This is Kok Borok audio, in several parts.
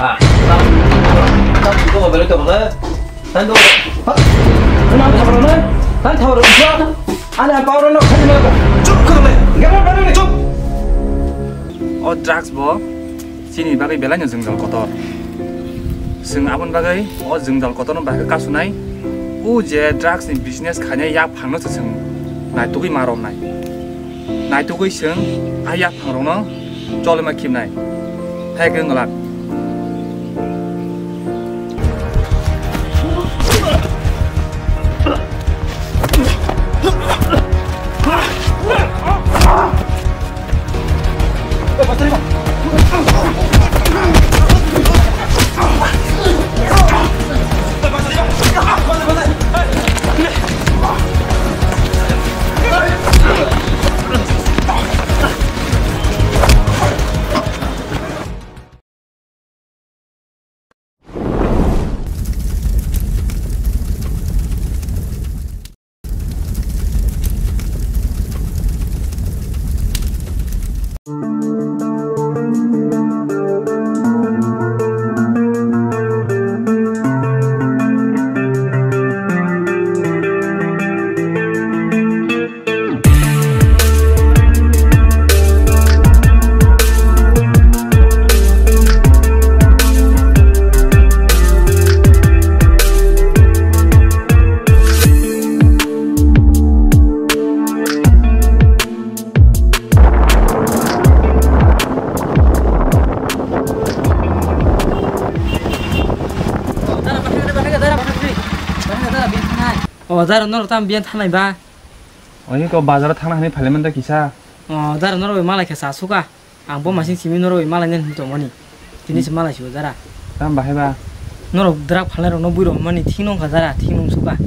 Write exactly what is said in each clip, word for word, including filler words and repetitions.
Tam, tam, tam, tam, belai tongkha le. Tam, tam, ha? Nang thabar le? Tam thabar le. Ani ang power no khani le. Chup kor le. Gana, gana, chup. O drugs bo chini bagwi belai no jwngjal kotor. Chwng aboni bagwi o jwngjal kotor no bahai khe kasunai. O je drugs ni business khainai yak phang no se chwng naitugwi ma romnai. Naitugwi chwng a yak phang rok no Cholima khibnai. Hai khe wngwlak. O, dara norok tamo biyan thanai ba? Oye, ko bazar o thangna hinwi phailaimani da kisa. O, dara norok bai malai khe cha suka. Ang bo masing simi norok bai malai nani hinwi tongmani. Tini se malai sibo dara. Tam bahai ba? Norok drak phalnai rokno bui rok mani thik nung kha dara, thik nung suka.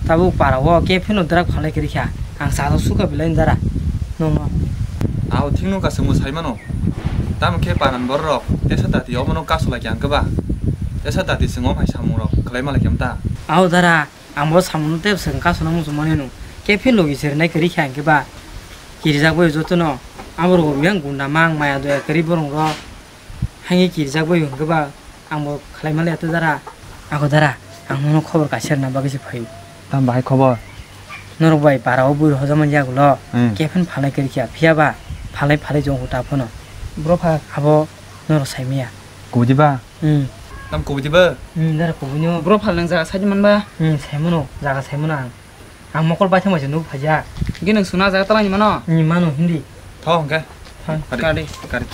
Tabuk para o khe pheno drak phalnai kwrwi kha. Ang cha suka belai dara. Nongno. Ao thik nung kha chwngbo sai mano. Tamo khe paran borok rok tesa dati obono kasu lai khe ang khe ba. Tesa dati chwng o hai samung rok khlai malai khe ta. Ao dara. Ang bo samungo tei bwswk kasuna muchungmani hwnwi. Khe phin logi se rwnai kwrwi kha hwnkhe ba kirijak bai jotono. Aborok bo biyang gunda mang maya doya kwrwi borok rok. Hangkhe kirijak bai hwnkhe ba ang bo khlai mali ato dara. Ako dara, ang nono khobor kaisa rwna bagwi se phaio. Tamo bahai khobor? Norok bai para o bui rok hojak mani yagulo. Hmm. Khe phin phalnai kwrwi kha. Phiya ba phalnai phalnai jong huta phano. Bro pha. Abo norok sai maya. Kubui di ba? Hmm. Tam kubui di ba? Hmm, dara kubui no. Bro phalnang jaga sai di man ba? Hmm, sai mano, jaga sai mano ang. Ang mokol bai thang bai se nuk phaijak. Hingke nwng suna jaga talangni mano? Hmm, mano hindi. Tho hingke. Tho. Kari. Kari. Kari.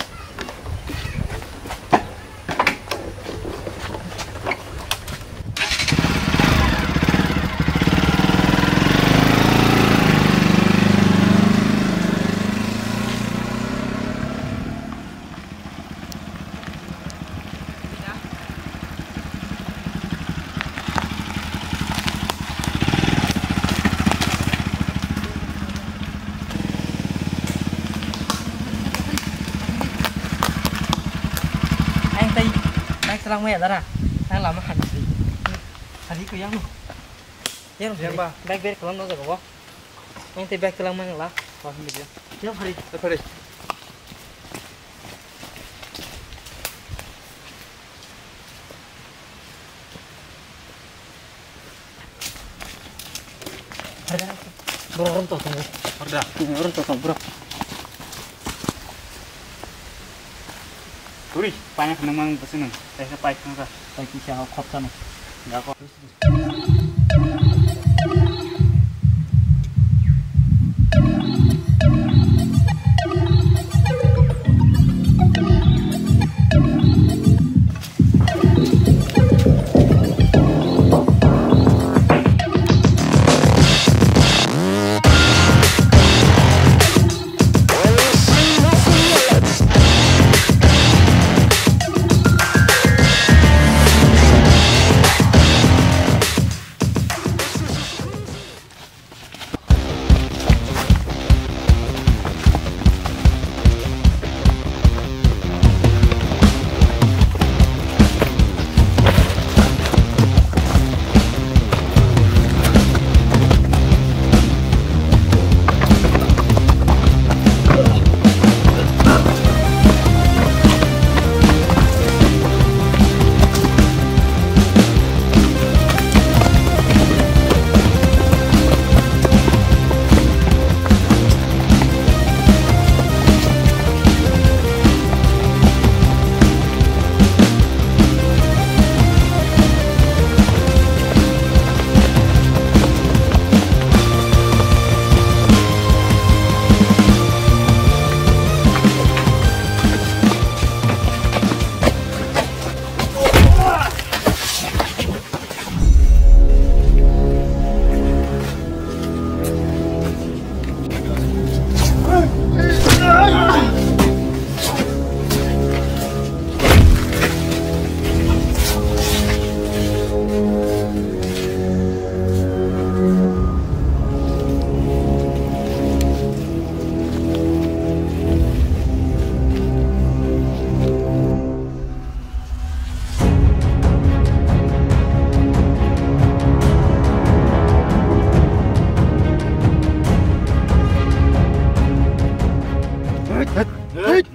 Ang tai bike salang maya dara. Ang lama khan. Hari ko yang. Yang ba. Bike ber kolom no jago. Ang tai bike salang maya la. Oh, hindi dia. Yang hari. Yang hari. Bro, rom to tongo. Arda. Rom to tong, bro. Turi, panya khenang mang bwswk nang. Kaisa pai thang kha. Pai kisa khop sano. Gako.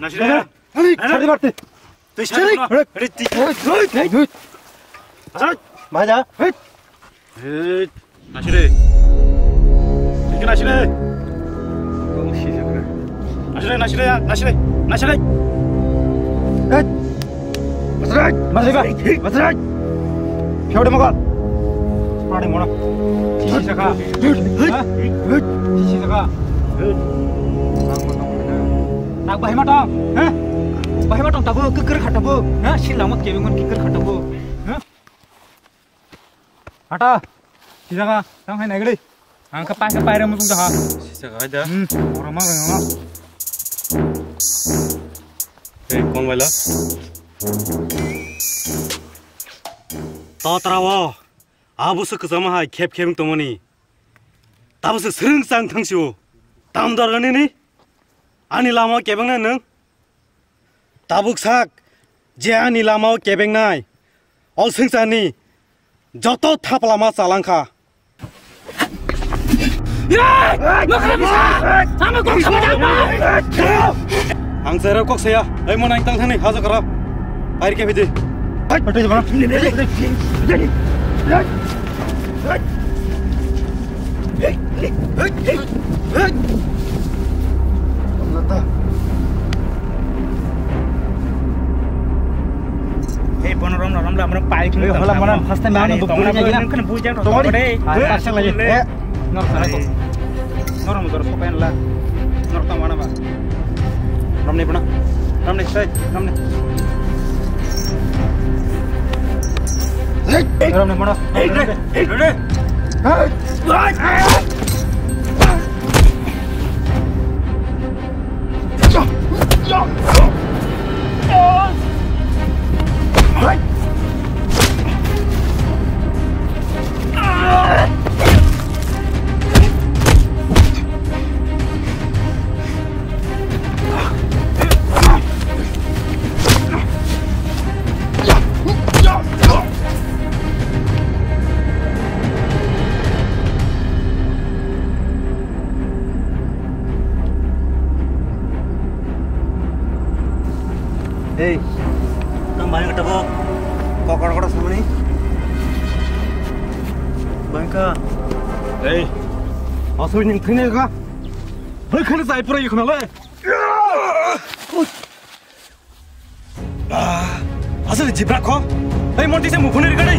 Nasire. Nasire. Nasire. Nasire. Nasire. Nasire. Nasire. Nasire. Nasire. Nasire, nasire, nasire, nasire. Hey. Masrai, masrai, masrai. Siapa dia makan? Siapa dia mana? Sisi saka. Ha? Sisi saka. Nak bahai matang, ha? Bahai matang tabu, keker khatabu, ha? Silamat kebingun keker khatabu, ha? Ata, sijaka, tang hai naigri. Ang khe pai khe pai rw muchung jaha. Sijaka hai da. Hmm, oro ma gana. Ei, kon baila. Totra o, abo se kwchama hai khep khep tongmani. Tabo se srwng chang thang sio. Tam dor gani ni. Ani lama kebeng na nung. Tabuk sak, je ani lama o kebengnai, o swngcharni joto thaplama chalangkha. Ang chero kok saya, ai mo nang tang thani haja kara. Air ke bidi. Hei, bono romla, romla, amra pai khna. Hei, hola, mana first time ano dukuri na gila. Kan bujang to. Tongori. Hei, asal lagi. Eh, nor sana ko. Nor mo dor sopen la. Nor ta mana ba. Ramne bana. Ramne sai, ramne. Ramne bana. Hey, hey, hey. Ei, tang bhai kata bo. Kokor kokor samani. Bangka. Ei, asoi ning thine ka. Bai khana sai pura ikhna le. Asal jibra kho. Ei, monti se mukhuni rigani.